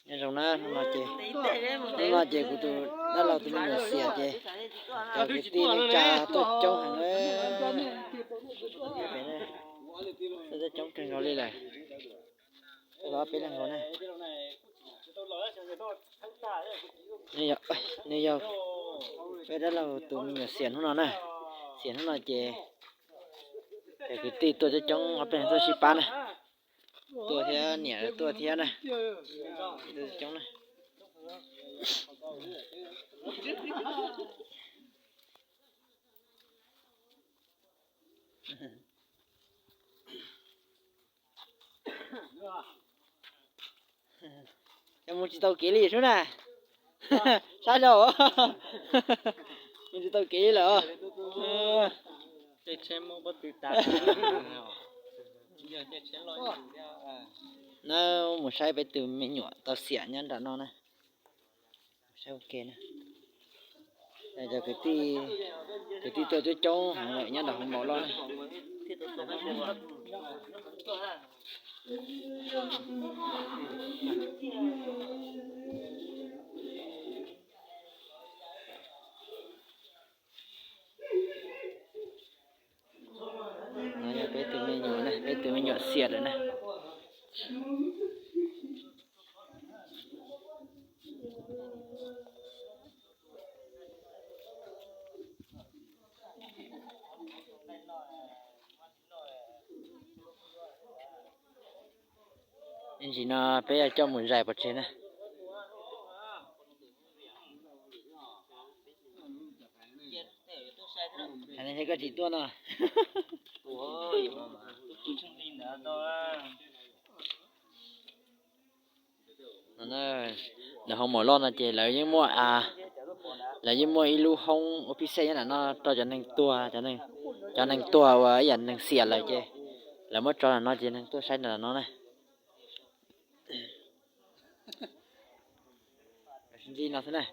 Nyob zoo na, hnub no ces, hnub no ces kuv tus dab laug tus me nyuam xiam ces cov kwv tij neej tsa tuaj coob heev na. Tuaj coob kawg nkaus li lawm. Tuaj los peb leeg nkaus na. Nws yog peb dab laug tus me nyuam xiam hnub no na. Xiam hnub no ces cov kwv tij tuaj coob coob, ob peb leeg tuaj sib pab na. Tuaj thiab, niam tuaj thiab na. Tuaj coob na. Ces mus tsis tau kev li sub na. Sab zog. Mus tsis tau kev li lawm. Na, mus saib peb tus me nyuam tau xiam nyob nram no na. Saib ua ke na. Cov kwv tij, kwv tij tuaj coob coob heev lawm nyob nram hauv npaum loj na. No yog peb tus me nyuam na, peb tus me nyuam xiam lawm na. Ntsis no peb yuav coj mus zais pov tseg na. Koj tsis tuaj no. Ntawm hauv mom loj no ces lawv yeej muaj, lawv yeej muaj ib lub hoob ua pib xej nyob ntawm no rau cov neeg tuag, cov neeg tuag uas ib yam neeg xiam lawm ces lawv muab tso ntawm no ces neeg tuaj saib ntawm no na. Sib ntsib no xwb na.